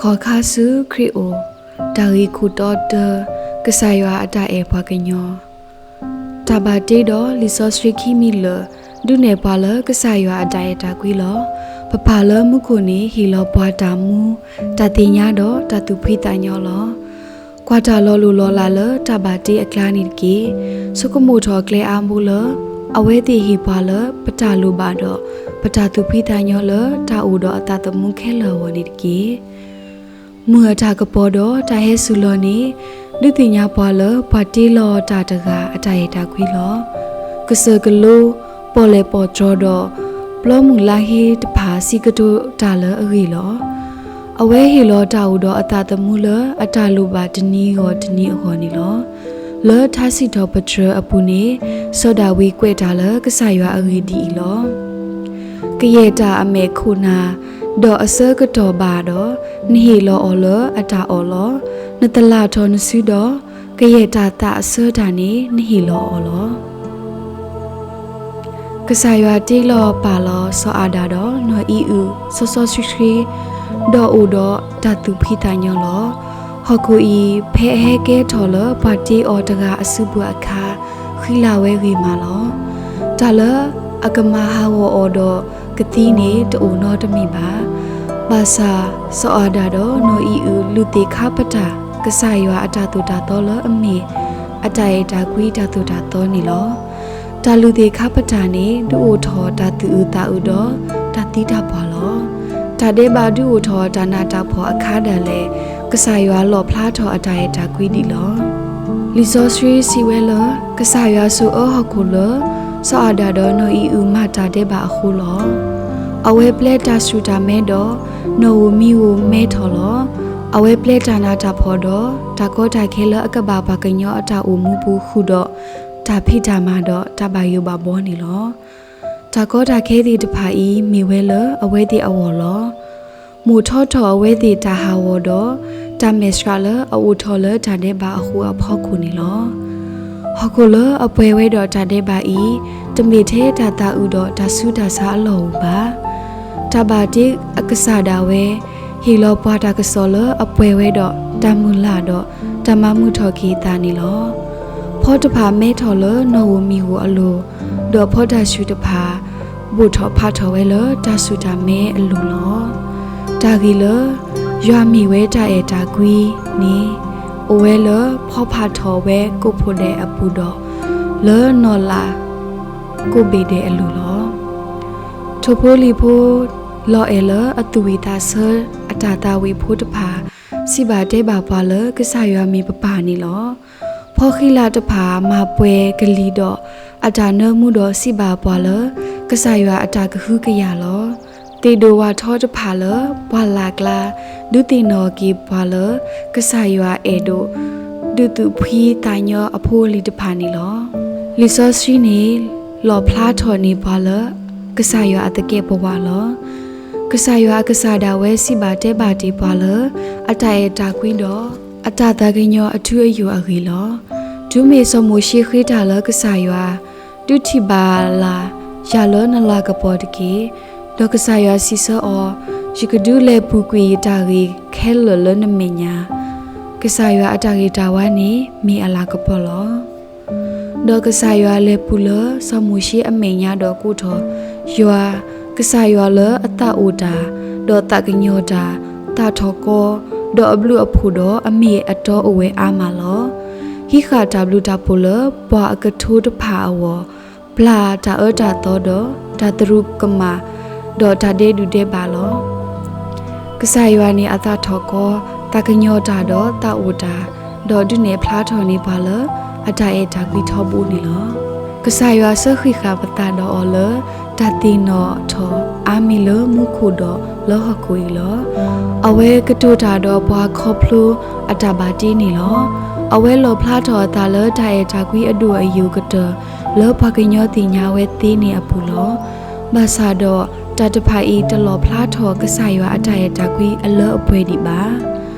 ခီၣ်ခါဆူခရံာ်အိၣ်, တၢ်ဂ့ၢ်ခိၣ်တီတၢ, ကစၢ်ယွၤအတၢ်အဲၣ်ပှၤကညီ. တၢ်ဘၣ်တ့ဒီးလံာ်စီဆှံခံမံၤလၢာ် ဒုးနဲၣ်ပှၤလၢကစၢ်ယွၤအတၢ်အဲၣ်တၢ်ကွံလီၤ. ပပၢ်လၢမူခိၣ်န့ၣ် ဟ့ၣ်လီၤပှၤတၢ်မူ, တၢ်သ့ၣ်ညါဒီးတၢ်သူၣ်ဖှံသးညီလီၤ. ကွၢ်တၢ်လီၤလိၢ်လီၤလးလၢတၢ်ဘၣ်တ့အကျါန့ၣ်တက့ၢ်. ဆိကမိၣ်ထီၣ်ကျဲအါဘိလၢ အဝဲသ့ၣ်ဟ့ၣ်ပှၤလၢပတၢ်လိၣ်ဘၣ်ဒီး ပတၢ်သူၣ်ဖှံသးညီလၢတၢ်အိၣ်ဒီးအသးသမူခဲလၢာ်အဂီၢ်န့ၣ်တက့ၢ်. မုၢ်အတၢ်ကပီၤဒီးတၢ်ဟဲစူၤလီၤန့ၣ် ဒုးသ့ၣ်ညါပှၤလၢပှၤတ့လီၤတၢ်တဂၤအတၢ်အဲၣ်တၢ်ကွံလီၤ. ကစၢၢ်ကလိ, ပီၣ်လဲၣ်ပီၣ်တြီၤဒီး ပျီမုၢ်လါဟ့တဖၣ် စံးကတိၤတၢ်လၢအဂ့ၢ်လီၤ. အဝဲဟ့ၣ်လီၤတၢ်အိၣ်ဒီးအသးသမူလၢအတၢ်လိၣ်ဘၣ်တနံၤဂီၢ်တနံၤအဂီၢ်န့ၣ်လီၤ. လၢထါစံးထီၣ်ပတြၢၤအပူၤန့ၣ် စီၤဒၤဝံးကွဲးတၢ်လၢကစၢ်ယွၤအဂ့ၢ်ဒ်အံၤလီၤ. ကယဲၢ်တၢ်အမဲာ်ခိၣ်နၢ်, ဒီးအဆၢကတီၢ်ဘၣ်ဒီး, နဟ့ၣ်လီၤအီၤလၢအတၢ်အီၣ်လီၤ. နသလၣ်ထီၣ်နစုဒီး, ကယဲၢ်တၢ်သးအဆၢတၢ်န့ၣ် နဟ့ၣ်လီၤအီၤလီၤ. ကစၢ်ယွၤတ့လီၤပာ်လီၤစီၤအၤဒၣ်ဒီးနီၢ်အံၤအုး စီစီဆှံဆှံ, ဒီးအိၣ်ဒီးတၢ်သူၣ်ဖှံသးညီလီၤ. ဟီၣ်ခိၣ်အံၤ ဖဲအဟဲကဲထီၣ်လၢပှၤတ့အီၤတဂၤအစုပူၤအခါ, ဃံလၤဝဲဂ့ၤမးလီၤ. တၢ်လၢအကမၤဟးဂီၤအီၤဒီးကသံန့ၣ် တအိၣ်နီတမံၤဘၣ်. ဘၣ်ဆၣ်, စီၤအၤဒၣ်ဒီးနီၢ်အံၤအုး လုၢ်သ့ၣ်ခါပတာ် ကစၢ်ယွၤအတၢ်သိၣ်တၢ်သီလၢအမ့ၢ် အတၢ်အဲၣ်တၢ်ကွံတၢ်သိၣ်တၢ်သီန့ၣ်လီၤ. တၢ်လုၢ်သ့ၣ်ခါပတာ်န့ၣ် ဒုးအိၣ်ထီၣ်တၢ်သူၣ်အုးသးအုးဒီးတၢ်သံတၢ်ပှၢ်လီၤ. တၢ်ဒဲးဘးဒုးအိၣ်ထီၣ်တၢ်နးတၢ်ဖှီၣ်အခါဒၣ်လဲာ်, ကစၢ်ယွၤလီၣ်ဖျါထီၣ်အတၢ်အဲၣ်တၢ်ကွံဒံးလီၤ. လံာ်စီဆှံစံးဝဲလၢ ကစၢ်ယွၤဆိၣ်အၢဟီၣ်ခိၣ်လၢ စီၤအၤဒၣ်ဒီးနီၢ်အံၤအုးမၤတၢ်ဒဲးဘးအဃိလီၤ. အဝဲပျဲတၢ်ဆူၣ်တၢ်မဲဒီး နီၣ်ဧိၤမံၤဧိၤမဲထီၣ်လီၤ. အဝဲပျဲတၢ်နးတၢ်ဖှီၣ်ဒီး တၢ်ကီတၢ်ခဲလၢအကဘၣ်ပှၤကညီအတၢ်အိၣ်မူပူၤဃုာ်ဒီး တၢ်ဖံးတၢ်မၤဒီးတၢ်ဘၣ်ယိၣ်ဘၣ်ဘှီန့ၣ်လီၤ. တၢ်ကီတၢ်ခဲသ့ၣ်တဖၣ်အံၤ မ့ၢ်ဝဲလၢအဝဲသ့ၣ်အဂီၢ်လီၤ. မိၣ်ထီထီၣ်အဝဲသ့ၣ်တၢ်ဟးဂီၤဒီး တၢ်မဲာ်ဆှးလၢအအိၣ်ထီၣ်လၢတၢ်ဒဲးဘးအဃိအဖီခိၣ်န့ၣ်လီၤ. ဟီၣ်ခိၣ်လၢအပှဲၤဝဲဒီးတၢ်ဒဲးဘးအံၤ တမ့ၢ်ထဲတၢ်သးအုးဒီးတၢ်ဆူးတၢ်ဆါအလီၢ်ဧိၤဘၣ်. တၢ်ဘၣ်တ့အကစၢ်ဒၣ်ဝဲ ဟ့ၣ်လီၤပှၤတၢ်ကစီၣ်လၢအပှဲၤဝဲဒီးတၢ်မုၢ်လၢ်ဒီးတၢ်မၤမုာ်ထီၣ်က့ၤအသးန့ၣ်လီၤ. ဖီတဖၣ်မဲထီၣ်လၢနီၣ်ဧိၤမံၤဧိၤအလိၤ, ဒီးဖီတၢ်ဆူၣ်တဖၣ် ဘိၣ်ထီၣ်ဖးထီၣ်ဝဲလၢတၢ်ဆူၣ်တၢ်မဲအလိၤလီၤ. တၢ်ဂ့ၢ်လၢ ယွၤမ့ၢ်ဝဲတၢ်အဲၣ်တၢ်ကွံန့ၣ် အိၣ်ဝဲလၢဖီဖးထီၣ်ဝဲကိးဖှိၣ်ဒဲးအပူၤဒီး လၢနီၢ်လးကိးဘ့ၣ်ဒဲးအလိၤလီၤ. ထိၣ်ဖိလံၣ်ဖိ လီၤအဲၣ်လၢအသူၣ်ဝံၣ်သးဆၢအတၢ်သးဝံၣ်ဖိတဖၣ် စံးဘၣ်တဲဘၣ်ပှၤလၢကစၢ်ယွၤမ့ၢ်ပပၢ်န့ၣ်လီၤ. ဖီဃံလၤတဖၣ်မၤပှဲၤကလံၤဒီးအတၢ်နၢမူဒီးစံးဘၣ်ပှၤလၢ ကစၢ်ယွၤအတၢ်ကဟုကယာ်လီၤ. သ့ၣ်ဒိၣ်ဝၣ်ထီတဖၣ်လၢပှၢ်လၢ်ကျါ ဒုးသ့ၣ်နီၣ်က့ၤပှၤလၢ ကစၢ်ယွၤအဲၣ်ဒိး ဒုးသူၣ်ဖှံသးညီအဖိအလံၤတဖၣ်န့ၣ်လီၤ. လံာ်စီဆှံန့ၣ် လီၣ်ဖျါထီၣ်န့ၢ်ပှၤလၢ ကစၢ်ယွၤအသကဲးပဝးလီၤ. ကစၢ်ယွၤအကစၢ်ဒၣ်ဝဲစံးဘၣ်တဲဘၣ်တ့ၢ်ပှၤလၢ အတၢ်အဲၣ်တၢ်ကွံဒီး အတၢ်သးကညီၤအထူအယိာ်အဂ့ၢ်လီၤ. တုၤမ့ၢ်စီၤမိၤၡ့ဃ့တၢ်လၢကစၢ်ယွၤ, ဒုးထံၣ်ဘၣ်လၢ်ယၤလၢနလၤကပီၤတက့ၢ်. ဒီးကစၢ်ယွၤစံးဆၢအီၤ, ယကဒုးလဲၤပူၤကွံာ်ယတၢ်ဂ့ၢ်ခဲလၢာ်လၢနမဲာ်ညါ, ကစၢ်ယွၤအတၢ်ဂ့ၢ်တၢ်ဝါန့ၣ် မ့ၢ်အလၤကပီၤလီၤ. ဒီးကစၢ်ယွၤလဲၤပူၤလၢစီၤမိၤၡ့အမဲာ်ညါဒီးကိးထီၣ်, ယွၤ, ကစၢ်ယွၤလၢအသးအိၣ်တၢ်, ဒီးသးကညီၤတၢ်, သးထီၣ်ကီ, ဒီးအဘျုးအဖှိၣ်ဒီးအမ့ၢ်အတီအိၣ်ဝဲအါမးလီၤ. ဟံးဃာ်တၢ်ဘျုးတၢ်ဖှိၣ်လၢပှၤအကထိတဖၣ်အဂီၢ်, ပျၢ်တၢ်အၢတၢ်သီဒီးတၢ်သရူးကမၣ်, ဒီးတၢ်ဒဲးဒုၣ်ဒဲးဘးလီၤ. ကစၢ်ယွၤန့ၣ်အသးထီၣ်ကီ, သးကညီၤတၢ်ဒီးသးအိၣ်တၢ်, ဒီးဒုးနဲၣ်ဖျါထီၣ်န့ၢ်ပှၤလၢ အတၢ်အဲၣ်တၢ်ကွံထီဘိန့ၣ်လီၤ. ကစၢ်ယွၤစၢဃံးဃာ်ပသးဒီးအီၤလၢ တၢ်သ့ၣ်နီၣ်ထီၣ်အါမံၤလၢမူခိၣ်ဒီးလၢဟီၣ်ခိၣ်အံၤလီၤ. အဝဲကတိၤတၢ်ဒီးပှၤခီဖျိအတၢ်ဘၣ်တ့န့ၣ်လီၤ. အဝဲလီၣ်ဖျါထီၣ်အသးလၢတၢ်အဲၣ်တၢ်ကွံအဒိၣ်အယိာ်ကတၢၢ် လၢပှၤကညီသ့ၣ်ညါဝဲသ့န့ၣ်အပူၤလီၤ. ဘၣ်ဆၣ်ဒီးတၢ်တဖၣ်အံၤတလီၣ်ဖျါထီၣ်ကစၢ်ယွၤအတၢ်အဲၣ်တၢ်ကွံအလၢအပှဲၤဒံးဘၣ်.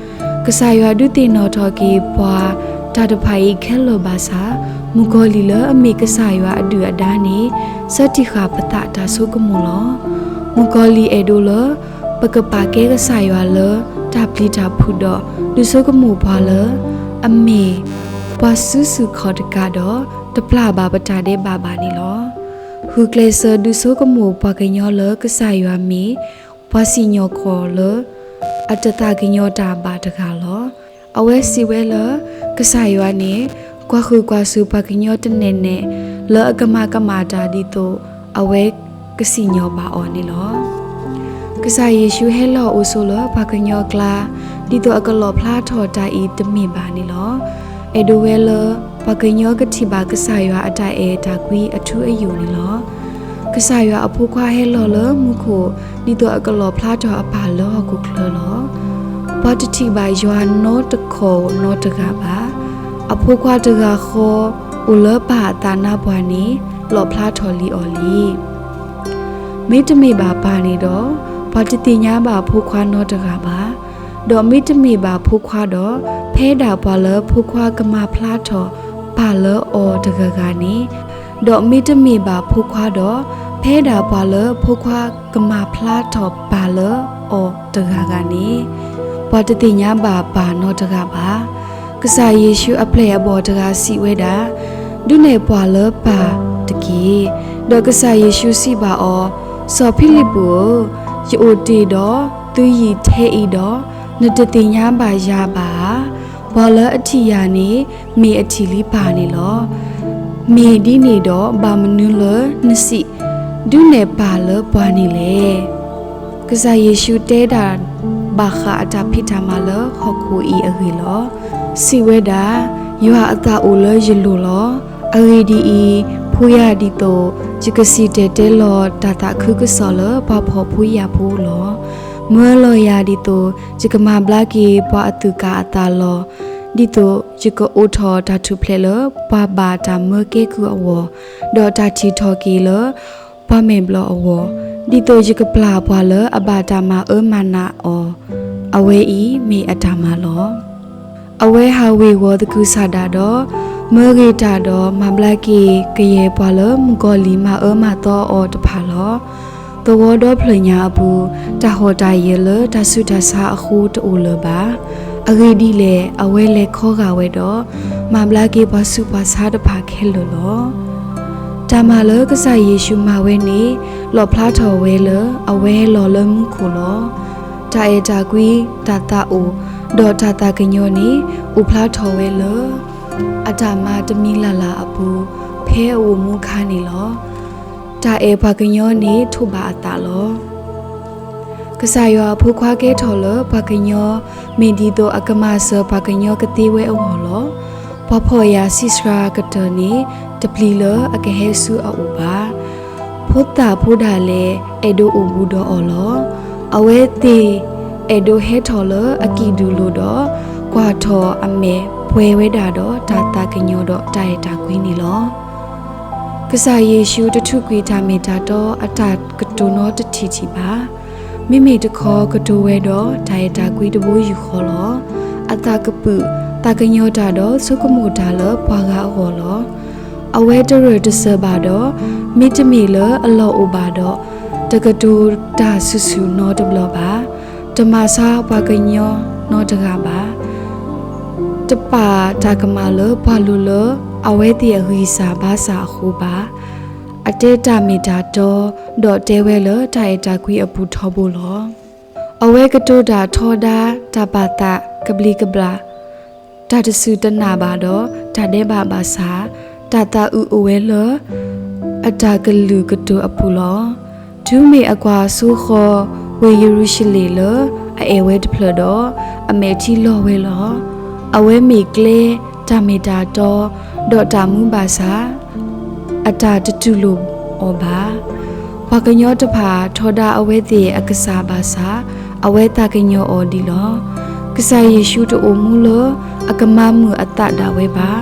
ကစၢ်ယွၤဒုးသ့ၣ်နီၣ်ထီၣ်က့ၤပှၤတၢ်တဖၣ်အံၤခဲလၢာ်ဘၣ်ဆၣ်, မုၣ်ကီၤလံၢ်လၢအမ့ၢ်ကစၢ်ယွၤအဒုၣ်အဒါန့ၣ် ဆၢထံၣ်ဃာ်ပသးတၢ်ဆိကမိၣ်လီၤ. မုၣ်ကီၤလံၢ်အဲၣ်ဒိးလၢ ပကပာ်ကဲကစၢ်ယွၤလၢတၢ်ပျံၤတၢ်ဖုးဒီး ဒုးဆိကမိၣ်ပှၤလၢ အမ့ၢ်ပှၤစုဆူၣ်ခီၣ်တကးဒီး တပျၢ်ဘၣ်ပတၢ်ဒဲးဘးဘၣ်န့ၣ်လီၤ. ဂုာ်ကျဲးစၢးဒုးဆိကမိၣ်ပှၤကညီလၢ ကစၢ်ယွၤမ့ၢ်ပှၤစံၣ်ညီၣ်ကွီၢ်လၢ အတသးကညီၤတၢ်ဘၣ်တဂၤလီၤ. အဝဲစံးဝဲလၢ ကစၢ်ယွၤန့ၣ် ကွၢ်ဃုာ်ကွၢ်စူၣ်ပှၤကညီတနဲၣ်နဲၣ် လၢအကမၤကမၣ်တၢ်ဒ်သိးအဝဲကစံၣ်ညီၣ်ဘၣ်အီၤန့ၣ်လီၤ. ကစၢ်ယ့ၣ်ၡူးဟဲလီၤအိၣ်ဆိးလၢပှၤကညီအကျါ ဒ်သိးအကလီၣ်ဖျါထီၣ်တၢ်အံၤတမ့ၢ်ဘၣ်န့ၣ်လီၤ. အဲၣ်ဒိးဝဲလၢ ပှၤကညီကထံၣ်ဘၣ်ကစၢ်ယွၤအတၢ်အဲၣ်တၢ်ကွံအထူအယိာ်န့ၣ်လီၤ. ကစၢ်ယွၤအဖိခွါဟဲလီၤလၢမူခိၣ် ဒ်သိးအကလီၣ်ဖျါထီၣ်အပၢ်လၢဟီၣ်ခိၣ်ချၢလီၤ. ပှၤတထံၣ်ဘၣ်ယွၤနီတခီၣ်နီတဂၤဘၣ်. အဖိခွါတဂၤဃီ အိၣ်လၢပၢ်အသးနါပှၢ်န့ၣ် လီၣ်ဖျါထီၣ်လံအီၤလံ. မ့တမ့ၢ်ဘၣ်ပၢ်န့ၣ်ဒီး ပှၤတသ့ၣ်ညါဘၣ်ဖိခွါနီတဂၤဘၣ်. ဒီးမ့တမ့ၢ်ဘၣ်ဖိခွါဒီး ဖဲဒၣ်ပှၤလၢဖိခွါကမၤဖျါထီၣ်ပၢ်လၢအီၤတဂၤဂၤန့ၣ်, ဒီးမ့တမ့ၢ်ဘၣ်ဖိခွါဒီး ဖဲဒၣ်ပှၤလၢဖိခွါကမၤဖျါထီၣ်ပၢ်လၢအီၤတဂၤဂၤန့ၣ်, ပှၤတသ့ၣ်ညါဘၣ်ပၢ်နီတဂၤဘၣ်. ကစၢ်ယ့ၣ်ၡူးအပျဲၢ်အဘီၣ်တဂၤစံးဝဲဒၣ်, ဒုးနဲၣ်ပှၤလၢပၢ်တက့ၢ်. ဒီးကစၢ်ယ့ၣ်ၡူးစံးဘၣ်အီၤ, စီၤဖံလံးပူးဧၢ, ယအိၣ်တ့ၢ်ဒီးသုယံာ်ထဲအံၤဒီး နတသ့ၣ်ညါဘၣ်ယၤဘၣ်ဧါ. ပှၤလၢအထံၣ်ယၤန့ၣ် မ့ၢ်အထံၣ်လံပၢ်န့ၣ်လီၤ. မ့ၢ်ဒ်န့ၣ်ဒီး ဘၣ်မနုၤလၢနစံး, ဒုးနဲၣ်ပၢ်လၢပှၤန့ၣ်လဲၣ်. ကစၢ်ယ့ၣ်ၡူးတဲဒၣ်ဘၣ်ဃးအတၢ်ဖံးတၢ်မၤလၢဟီၣ်ခိၣ်အံၤအဂ့ၢ်လီၤ. စံးဝဲဒၣ်, ယွၤအသးအိၣ်လၢယလိၤလီၤ. အဂ့ၢ်ဒ်အံၤ, ဖှူယၤဒ်သိး ယကစံၣ်တဲၤတဲလီၤတၢ်သးခုကစီၣ်လၢပှၤဖှီၣ်ဖိယာ်ဖိလီၤ. မၢလီၤယၤဒ်သိး ယကမၤဘျါက့ၤပှၤအသူၣ်ကၢ်အသးလီၤ. ဒ်သိးယကအိးထီၣ်တၢ်ထူၣ်ဖျဲးလၢပှၤဘၣ်တၢ်မၢကဲကုၢ်အဂီၢ်, ဒီးတၢ်ထံၣ်ထီၣ်က့ၤလၢပှၤမဲာ်ဘျီၣ်အဂီၢ်, ဒ်သိးယကပျၢ်ပှၤလၢအဘၣ်တၢ်မၤအၢမၤနးအီၤ, အဝဲအံၤမ့ၢ်အတၢ်မၤလီၤ. အဝဲဟးဝ့ၤဝီၤသကုၤဆးဒးဒီး မၢဂ့ၤတၢ်ဒီးမၤဘျါက့ၤကယဲၢ်ပှၤလၢမုၣ်ကီၤလံၢ်မၤအၢမၤသီအီၤတဖၣ်လီၤ. သဝီဒီဖျၢၣ်ညါအပူၤ တၢ်ဟီၣ်တၢ်ယၢၤလၢတၢ်ဆူးတၢ်ဆါအဃိတအိၣ်လၢၤဘၣ်. အဂ့ၢ်ဒ်လဲၣ် အဝဲလဲၤခီဂာ်ဝဲဒီး မၤဘျါက့ၤပှၤဆူးပှၤဆါတဖၣ်ခဲလၢာ်လီၤ. တၢ်မၤလၢကစၢ်ယ့ၣ်ၡူးမၤဝဲန့ၣ် လီၣ်ဖျါထီၣ်ဝဲလၢအဝဲလီၤလၢမူခိၣ်လီၤ. တၢ်အဲၣ်တၢ်ကွံ, တၢ်သးအိၣ်, ဒီးတၢ်သးကညီၤန့ၣ် အိၣ်ဖျါထီၣ်ဝဲလၢ အတၢ်မၤတမံၤလၢ်လၢ်အပူၤ ဖဲအအိၣ်မူအခါန့ၣ်လီၤ. တၢ်အဲၣ်ပှၤကညီန့ၣ်ထိးဘၣ်အသးလီၤ. ကစၢ်ယွၤအဖိခွါကဲထီၣ်လၢပှၤကညီ မ့ၢ်ဒ်သိးအကမၤစၢၤပှၤကညီကသ့ဝဲအဂီၢ်လီၤ. ပှၤဖှီၣ်ယာ်ဆံးစှၤကတၢၢ်န့ၣ် တပျံၤလၢအကဟဲဆူအအိၣ်ဘၣ်. ဖိသၣ်ဖိဒၣ်လဲၣ် အဲၣ်ဒိးအိၣ်ဘူးဒီးအီၤလီၤ. အဝဲသ့ၣ်အဲၣ်ဒိးဟဲထီၣ်လၢအကံၣ်ဒူၣ်လိၤဒီး ကွၢ်ထီၣ်အမဲာ်ပှဲၤဝဲဒၣ်ဒီးတၢ်သးကညီၤဒီးတၢ်အဲၣ်တၢ်ကွံန့ၣ်လီၤ. ကစၢ်ယ့ၣ်ၡူးတထုးကွံာ်တၢ်မ့ၢ်တၢ်တီအတၢ်ကတိၤနီတထံၣ်ထံၣ်ဘၣ်. မ့မ့ၢ်တခီကတိၤဝဲဒီးတၢ်အဲၣ်တၢ်ကွံတဘိယူၢ်ဃီလီၤ. အသးကပုာ်သးကညီၤတၢ်ဒီးဆိကမိၣ်တၢ်လၢပှၤဂၤအဂီၢ်လီၤ. အဝဲတရၢၢ်တစၢၤဘၣ်ဒီး မ့တမ့ၢ်လၢအလီၢ်အိၣ်ဘၣ်ဒီး တကတိၤတၢ်ဆူၣ်ဆူၣ်နီတဘျီဘၣ်. တမၤဆါပှၤကညီနီတဂၤဘၣ်. တပာ်တၢ်ကမၣ်လၢပှၤလိၤလၢအဝဲသ့ၣ်အဂံၢ်စၢ်ဘါစၢ်အဃိဘၣ်. အတဲတၢ်မ့ၢ်တၢ်တီ ဒီးတဲဝဲလၢတၢ်အဲၣ်တၢ်ကွံအပူၤထီဘိလီၤ. အဝဲကတိၤတၢ်ထီဒါတၢ်ပာ်သးကဘျံးကဘျၣ် တၢ်တစူၢ်တနာ်ဘၣ်ဒီးတၢ်ဒဲးဘးဘၣ်ဆၣ် တၢ်သးအုးအိၣ်ဝဲလၢ အတၢ်ကလုၢ်ကတိၤအပူၤလီၤ. တုၤမ့ၢ်အကွၢ်စိဃီၤဝ့ၢ်ယရူၤၡလ့ၣ်လၢအအဲၣ်ဝဲတဖျၢၣ်ဒီး အမဲာ်ထံလီၤဝဲလီၤ. အဝဲမ့ၢ်ကျဲတၢ်မ့ၢ်တၢ်တီ ဒီးတၢ်မူဘၣ်ဆၣ် အတၢ်တတူၢ်လိာ်အီၤဘၣ်. ပှၤကညီတဖၣ်ထီဒါအဝဲသ့ၣ်အကစၢ်ဘၣ်ဆၣ် အဝဲသးကညီၤအီၤဒံးလီၤ. ကစၢ်ယ့ၣ်ၡူးတအိၣ်မူလၢအကမၤမုာ်အသးဒၣ်ဝဲဘၣ်.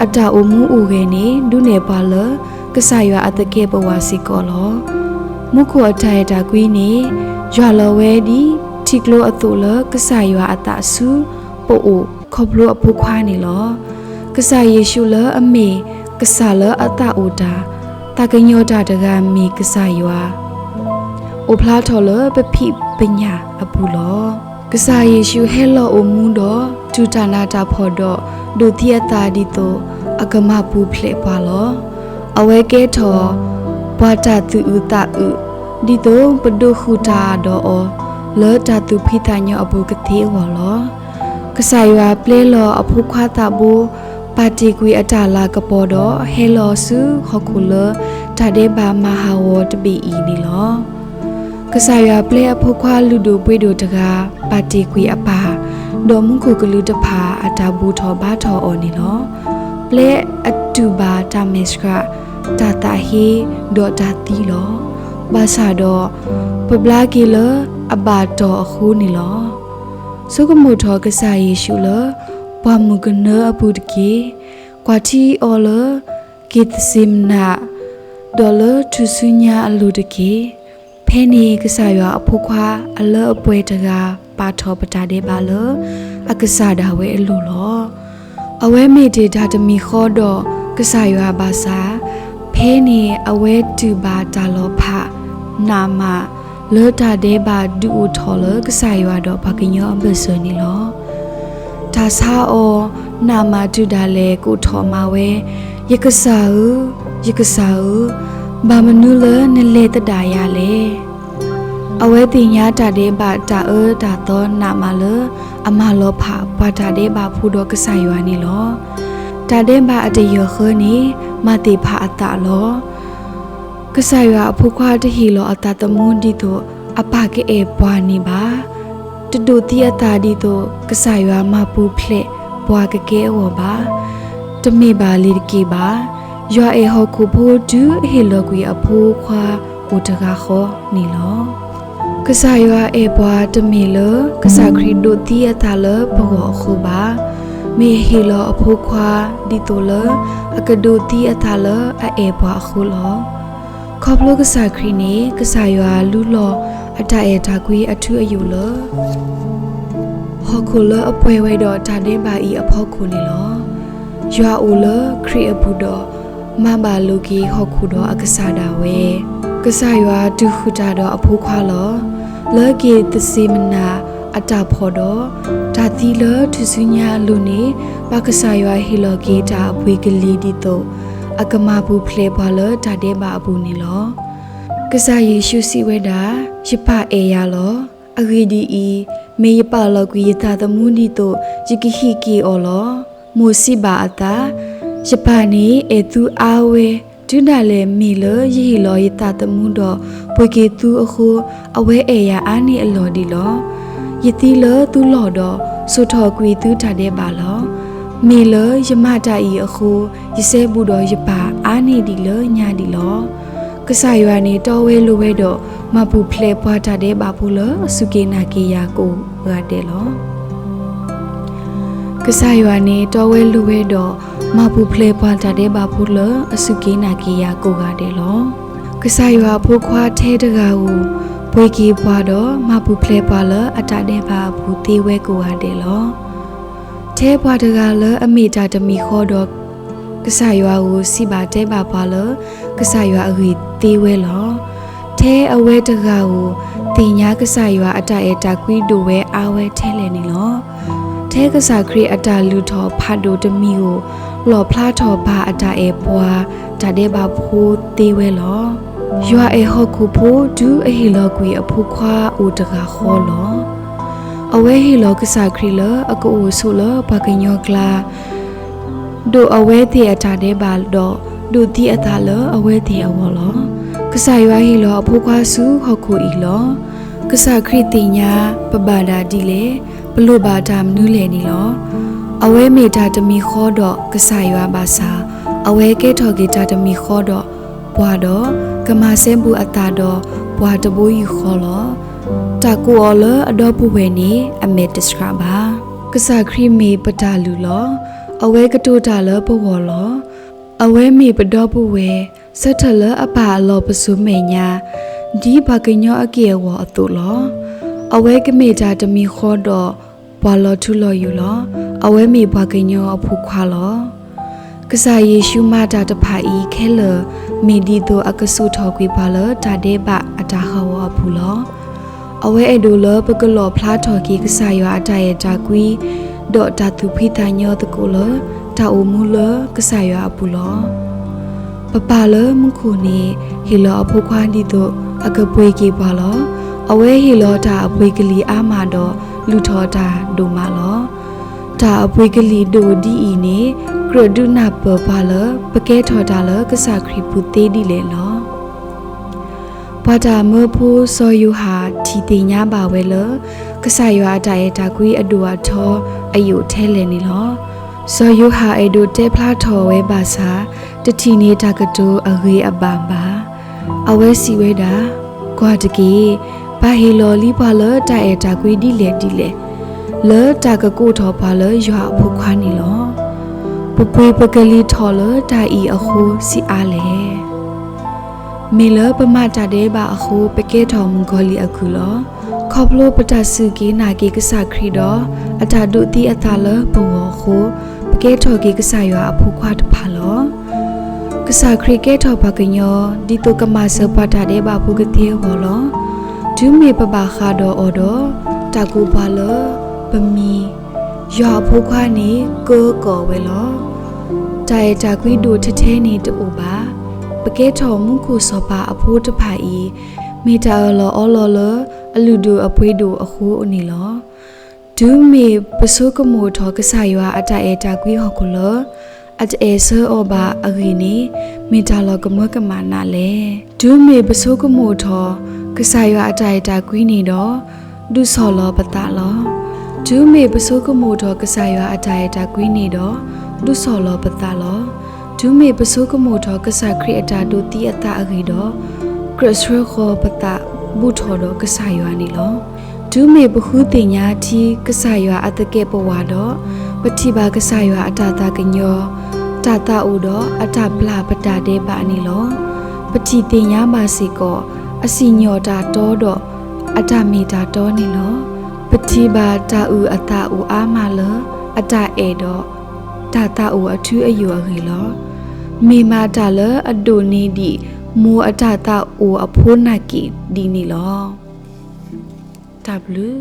အတၢ်အိၣ်မူအိၣ်ဂဲၤန့ၣ် ဒုးနဲၣ်ပှၤလၢကစၢ်ယွၤအသကဲာ်ပဝးစ့ၢ်ကီးလီၤ. မူခိၣ်အတၢ်အဲၣ်တၢ်ကွံန့ၣ် ယွၤလီၤဝဲဒ်ထံကျိအသိးလၢကစၢ်ယွၤအသးဆူ ပအိၣ်ခီဖျိအဖိခွါန့ၣ်လီၤ. ကစၢ်ယ့ၣ်ၡူးလၢအမ့ၢ်ကစၢ်လၢအသးအိၣ်တၢ်, သးကညီၤတၢ်တဂၤမ့ၢ်ကစၢ်ယွၤ အိၣ်ဖျါထီၣ်လၢပဖံး ပညၣ်အပူၤလီၤ. ကစၢ်ယ့ၣ်ၡူးဟဲလီၤအိၣ်မူဒီး တူၢ်တၢ်နးတၢ်ဖှီၣ်ဒီး ဒိးသံအသးဒ်သိး အကမၤပူၤဖျဲးပှၤလီၤ. အဝဲကဲထီၣ် ပှၤတၢ်သူၣ်အုးသးအုး ဒ်သိးပဒိးဃုာ်တၢ်ဒီးအီၤ လၢတၢ်သူၣ်ဖှံသးညီအပူၤကသ့အဂီၢ်လီၤ. ကစၢ်ယွၤပျဲလီၤအဖိခွါသးဘိ ပာ်တ့ၢ်ကွံာ်အတၢ်လၤကပီၤဒီး ဟဲလီၤဆူဟီၣ်ခိၣ်လၢ တၢ်ဒဲးဘးမၤဟးဂီၤတဘ့ၣ်အံၤန့ၣ်လီၤ. ကစၢ်ယွၤပျဲအဖိခွါလုၢ်ဒိၣ်ပှ့ၤဒိၣ်တဂၤ ပာ်တ့ၢ်ကွံာ်အပၢ် ဒီးမူခိၣ်ကလူးတဖၣ်အတၢ်ဘူၣ်ထီၣ်ဘါထီၣ်အီၤန့ၣ်လီၤ. ပျဲအတူၢ်ဘၣ်တၢ်မဲာ်ဆှး တၢ်သးဟ့ ဒီးတၢ်သံလီၤ. ဘၣ်ဆၣ်ဒီး ပဘျါက့ၤလၢအဘၣ်တီၢ်အဃိန့ၣ်လီၤ. ဆိကမိၣ်ထီၣ်ကစၢ်ယ့ၣ်ၡူးလၢ ပှၢ်မုၢ်ကနၢအပူၤတက့ၢ်. ကွၢ်ထံအီၤလၢ က့ၤသစ့မနၤ ဒီးလၢထူၣ်စုညါအလိၤတက့ၢ်. ဖဲန့ၣ်ကစၢ်ယွၤအဖိခွါအလၢအပှဲၤတဂၤ ပာ်ထီၣ်ပတၢ်ဒဲးဘးလၢ အကစၢ်ဒၣ်ဝဲအလိၤလီၤ. အဝဲမ့ၢ်တ့ၢ်တၢ်တမံၤဃီဒီးကစၢ်ယွၤဘၣ်ဆၣ်, ဖဲန့ၣ်အဝဲတူၢ်ဘၣ်တၢ်လီၤဖး နးမး လၢတၢ်ဒဲးဘးဒုးအိၣ်ထီၣ်လၢကစၢ်ယွၤဒီးပှၤကညီအဘၢၣ်စၢၤန့ၣ်လီၤ. တၢ်ဆါအီၤ နးမးတုၤဒၣ်လဲာ်ကိးထီၣ်မၤဝဲ, ယကစၢ်ဧၢ, ယကစၢ်ဧၢ, ဘၣ်မနုၤလၢနလဲၤသဒၣ်ယၤလဲၣ်. အဝဲသ့ၣ်ညါတၢ်ဒဲးဘးတၢ်အၢတၢ်သီနးမးလၢ အမၤလီၤဖးပှၤတၢ်ဒဲးဘးဖိဒီးကစၢ်ယွၤန့ၣ်လီၤ. တၢ်ဒဲးဘးအတယၢၢ်ဃၢန့ၣ် မၤသ့ၣ်ဖးအသးလီၤ. ကစၢ်ယွၤအဖိခွါတဟ့ၣ်လီၤအသးသမူဒ်သိးအပၢ်ကအဲၣ်ပှၤန့ၣ်ဘၣ်. တဒိးသံအသးဒ်သိးကစၢ်ယွၤမၤပူၤဖျဲးပှၤကကဲအဂီၢ်ဘၣ်. တမ့ၢ်ဘၣ်လံၤတက့ၢ်ဘၣ်. ယွၤအဲၣ်ဟီၣ်ခိၣ်ဖိတုၤအဟ့ၣ်လီၤကွံာ်အဖိခွါအိၣ်တဂၤဃီန့ၣ်လီၤ. ကစၢ်ယွၤအဲၣ်ပှၤတမ့ၢ်လၢကစၢ်ခရံာ်ဒိးသံအသးလၢပဂီၢ်အဃိဘၣ်. မ့ၢ်အဟ့ၣ်လီၤအဖိခွါ ဒ်သိးလၢအကဒိးသံအသးလၢအအဲၣ်ပှၤအဃိလီၤ. ခီဖျိကစၢ်ခရံာ်န့ၣ် ကစၢ်ယွၤလူလီၤအတၢ်အဲၣ်တၢ်ကွံအထူအယိာ်လၢ ဟီၣ်ခိၣ်လၢအပှဲၤဝဲဒီးတၢ်ဒဲးဘးအံၤအဖီခိၣ်န့ၣ်လီၤ. ယွၤအိၣ်လၢခရံာ်အပူၤဒီး မၤဘၣ်လိာ်က့ၤဟီၣ်ခိၣ်ဒီးအကစၢ်ဒၣ်ဝဲ. ကစၢ်ယွၤတူၢ်ဃုာ်တၢ်ဒီးအဖိခွါလီၤ. လၢက့ၤသစ့မနၤအတၢ်ဖှီၣ်ဒီး တၢ်သံလၢထူၣ်စုညါအလိၤန့ၣ် ဘၣ်ကစၢ်ယွၤဟ့ၣ်လီၤက့ၤတၢ်အပှ့ၤကလံၤဒ်သိး အကမၤပူၤဖျဲးပှၤလၢတၢ်ဒဲးဘးအပူၤန့ၣ်လီၤ. ကစၢ်ယ့ၣ်ၡူးစံးဝဲဒၣ်, ယပၢ်အဲၣ်ယၤလီၤ. အဂ့ၢ်ဒ်အံၤ, မ့ၢ်ယပာ်လီၤကွံာ်ယသးသမူဒ်သိး ယကဟံးက့ၤအီၤလီၤ. မိၢ်စံးဘၣ်အသး, ယပၢ်န့ၣ်အဲၣ်သုအါဝဲ, တုၤဒၣ်လဲာ်မ့ၢ်လၢယဟ့ၣ်လီၤယသးသမူဒီးပှ့ၤက့ၤသုအဃိ, အဝဲအဲၣ်ယၤအါန့ၢ်အလီၢ်ဒံးလီၤ. ယသံလၢသုလီၢ်ဒီး စိာ်ထီၣ်ကွံာ်သုတၢ်ဒဲးဘးလီၤ. မ့ၢ်လၢယမၤတၢ်အံၤအဃိ, ယစဲဘူးဒီးယပၢ်အါန့ၢ်ဒံးလၢညါဒံးလီၤ. ကစၢ်ယွၤန့ၣ်တီဝဲလိၤဝဲဒီး မၤပူၤဖျဲးပှၤတၢ်ဒဲးဘးဖိလၢအစူၢ်က့ၤနာ်က့ၤယၤကိးဂၤဒဲးလီၤ. ကစၢ်ယွၤန့ၣ်တီဝဲလိၤဝဲဒီး မၤပူၤဖျဲးပှၤတၢ်ဒဲးဘးဖိလၢအစူၢ်က့ၤနာ်က့ၤယၤကိးဂၤဒဲးလီၤ. ကစၢ်ယွၤအဖိခွါထဲတဂၤဧိၤ ပှ့ၤက့ၤပှၤဒီး မၤပူၤဖျဲးပှၤလၢအတၢ်ဒဲးဘးအပူၤသ့ဝဲကိးဂၤဒဲးလီၤ. ထဲပှၤတဂၤလၢအမ့ၢ်တၢ်တမံၤဃီဒီး ကစၢ်ယွၤဧိၤ စံးဘၣ်တဲဘၣ်ပှၤလၢ ကစၢ်ယွၤအဂ့ၢ်သ့ဝဲလီၤ. ထဲအဝဲတဂၤဧိၤ သ့ၣ်ညါကစၢ်ယွၤအတၢ်အဲၣ်တၢ်ကွံဒိၣ်ဝဲအါဝဲထဲလဲၣ်န့ၣ်လီၤ. ထဲကစၢ်ခရံာ်အတၢ်လုၢ်ထီၣ်ဖးဒိၣ်တမံၤဧိၤ လီၣ်ဖျါထီၣ်ဘၣ်အတၢ်အဲၣ်ပှၤတၢ်ဒဲးဘးဖိသ့ဝဲလီၤ. ယွၤအဲၣ်ဟီၣ်ခိၣ်ဖိတုၤအဟ့ၣ်လီၤကွံာ်အဖိခွါအိၣ်တဂၤဃီလီၤ. အဝဲဟ့ၣ်လီၤကစၢ်ခရံာ်လၢအကအိၣ်ဆိးလၢပှၤကညီကျါ ဒိးအဝဲသ့ၣ်အတၢ်ဒဲးဘးဒီး ဒိးသံအသးလၢအဝဲသ့ၣ်အဂီၢ်လီၤ. ကစၢ်ယွၤဟ့ၣ်လီၤအဖိခွါဆူဟီၣ်ခိၣ်အံၤလီၤ. ကစၢ်ခရံာ်သ့ၣ်ညါပဘၣ်ဒၣ်ဒ်လဲၣ်, ပလိၣ်ဘၣ်တၢ်မနုၤလဲၣ်န့ၣ်လီၤ. အဝဲမ့ၢ်တၢ်တမံၤဃီဒီးကစၢ်ယွၤဘၣ်ဆၣ်, အဝဲကဲထီၣ်က့ၤတၢ်တမံၤဃီဒီးပှၤဒီး ကမၤစဲဘူးအသးဒီးပှၤတဘိယူၢ်ဃီလီၤ. တၢ်ကိးအီၤလၢအဒီပုၢ်ဝဲၢ်န့ၣ် အမဲာ်တဆှးဘၣ်. ကစၢ်ခရံာ်မ့ၢ်ပတၢ်လုၢ်လီၤ. အဝဲကတိၤတၢ်လၢပဂီၢ်လီၤ. အဝဲမ့ၢ်ပဒီပုၢ်ဝဲၢ် ဆၢထၢၣ်လၢအပၢ်အလီၢ်ပစိာ်မဲာ်ညါ ဒ်ပှၤကညီအက့ၢ်အဂီၤအသိးလီၤ. အဝဲကမ့ၢ်တၢ်တမံၤဃီဒီးပှၤလီၤထူလီၤယိာ်လီၤ. အဝဲမ့ၢ်ပှၤကညီအဖိခွါလီၤ. ကစၢ်ယ့ၣ်ၡူးမၤတၢ်တဖၣ်အံၤခဲလၢာ် မ့ၢ်ဒ်သိးအကစိာ်ထီၣ်ကွံာ်ပှၤလၢတၢ်ဒဲးဘးအတၢ်ဟးဂီၤအပူၤလီၤ. အဝဲအဲၣ်ဒိးလၢပကလီၣ်ဖျါထီၣ်က့ၤကစၢ်ယွၤအတၢ်အဲၣ်တၢ်ကွံ, ဒီးတၢ်သူၣ်ဖှံသးညီသကိးလၢ တၢ်အိၣ်မူလၢကစၢ်ယွၤအပူၤလီၤ. ပပၢ်လၢမူခိၣ်န့ၣ် ဟ့ၣ်လီၤအဖိခွါဒ်သိးအကပှ့ၤက့ၤပှၤလီၤ. အဝဲဟ့ၣ်လီၤတၢ်အပှ့ၤကလံၤအါမးဒီး လုၢ်ထီၣ်တၢ်ဒိၣ်မးလီၤ. တၢ်အပှ့ၤကလံၤဒိၣ်ဒ်အံၤန့ၣ် ကြၢးဒုးနၢ်ပၢၢ်ပှၤလၢ ပကဲထီၣ်တၢ်လၢကစၢ်ခရံာ်ပူၤသ့ဒ်လဲၣ်လီၤ. ပှၤတၢ်မၢဖိစီၤယိၤဟၣ်ထံၣ်သ့ၣ်ညါဘၣ်ဝဲလၢ ကစၢ်ယွၤအတၢ်အဲၣ်တၢ်ကွံအဒိၣ်အထီအယိာ်ထဲလဲၣ်န့ၣ်လီၤ. စီၤယိၤဟၣ်အဲၣ်ဒိးတဲဖျါထီၣ်ဝဲဘၣ်ဆၣ် တထံၣ်န့ၢ်တၢ်ကတိၤအဂ့ၤအဘၣ်ဘၣ်. အဝဲစံးဝဲဒၣ်, ကွၢ်တက့ၢ်, ပၢ်ဟ့ၣ်လီၤလံပှၤလၢတၢ်အဲၣ်တၢ်ကွံဒ်လဲၣ်ဒ်လဲၣ်, လၢတၢ်ကကိးထီၣ်ပှၤလၢယွၤအဖိခွါန့ၣ်လီၤ. ပပှ့ၤပကလံၤထီၣ်လၢတၢ်အံၤအဃိဆံးအါလဲၣ်. မ့ၢ်လၢပမၤတၢ်ဒဲးဘးအဃိ ပကဲထီၣ်မုၣ်ကီၤလံၢ်အကုၢ်လီၤ. ခီဖျိပတၢ်စူၢ်က့ၤနာ်က့ၤကစၢ်ခရံာ်ဒီး အတၢ်ဒိးသံအသးလၢပဂီၢ်အဃိ ပကဲထီၣ်က့ၤကစၢ်ယွၤအဖိခွါတဖၣ်လီၤ. ကစၢ်ခရံာ်ကဲထီၣ်ပှၤကညီ ဒ်သိးကမၤစၢၤပှၤတၢ်ဒဲးဘးဖိကသ့အဂီၢ်လီၤ. တုၤမ့ၢ်ပဘၣ်ဃးဒီးအီၤဒီး တၢ်ကိးပှၤလၢပမံၤ ယွၤအဖိခွါန့ၣ် ကၢကီၢ်ဝဲလီၤ. တၢ်အဲၣ်တၢ်ကွံဒိၣ်ထဲထဲန့ၣ်တအိၣ်ဘၣ်. ပကဲထီၣ်မူခိၣ်စီၤပၤအဖိတဖၣ်အံၤ မ့ၢ်တၢ်အၢၣ်လီၤအီလီၤလၢအလုၢ်ဒိၣ်အပှ့ၤဒိၣ်အဃိန့ၣ်လီၤ. တုၤမ့ၢ်ပဆိကမိၣ်ထီၣ်ကစၢ်ယွၤအတၢ်အဲၣ်တၢ်ကွံဟီၣ်ခိၣ်လၢ အတအဲၣ်ဆၢအီၤဘၣ်အဂ့ၢ်န့ၣ် မ့ၢ်တၢ်လီၤကမၢကမၣ်နးလဲၣ်. တုၤမ့ၢ်ပဆိကမိၣ်ထီၣ် ကစၢ်ယွၤအတၢ်အဲၣ်တၢ်ကွံန့ၣ်ဒီး ဒုးဆီၣ်လီၤပသးလီၤ. တုၤမ့ၢ်ပဆိကမိၣ်ထီၣ်ကစၢ်ယွၤအတၢ်အဲၣ်တၢ်ကွံန့ၣ်ဒီး ဒုးဆီၣ်လီၤပသးလီၤ. တုၤမ့ၢ်ပဆိကမိၣ်ထီၣ်ကစၢ်ခရံာ်အတၢ်ဒိးသံအသးအဂ့ၢ်ဒီး ကြၢးဆှၢဃီၤပသးဘူၣ်ထီၣ်ဒီးကစၢ်ယွၤန့ၣ်လီၤ. တုၤမ့ၢ်ပဃုသ့ၣ်ညါထံကစၢ်ယွၤအသကဲးပဝးဒီး ပထံၣ်ဘၣ်ကစၢ်ယွၤအတၢ်သးကညီၤ တၢ်သးအိၣ်ဒီးအတၢ်ပျၢ်ပတၢ်ဒဲးဘးန့ၣ်လီၤ. ပထံၣ်သ့ၣ်ညါဘၣ်စ့ၢ်ကီး အစံၣ်ညီၣ်တၢ်တီဒီးအတၢ်မ့ၢ်တၢ်တီန့ၣ်လီၤ. ပထံၣ်ဘၣ်တၢ်အုၣ်အသးအိၣ်အါမးလၢ အတၢ်အဲၣ်ဒီး တၢ်သးအိၣ်အထူအယိာ်အဂ့ၢ်လီၤ. မ့ၢ်မးတၢ်လၢအဒိၣ်န့ၢ်ဒံးမိၢ်အတၢ်သးအိၣ်အဖိနာ်က့ၣ်ဒ်န့ၣ်လီၤ. တၢ်ဘျုး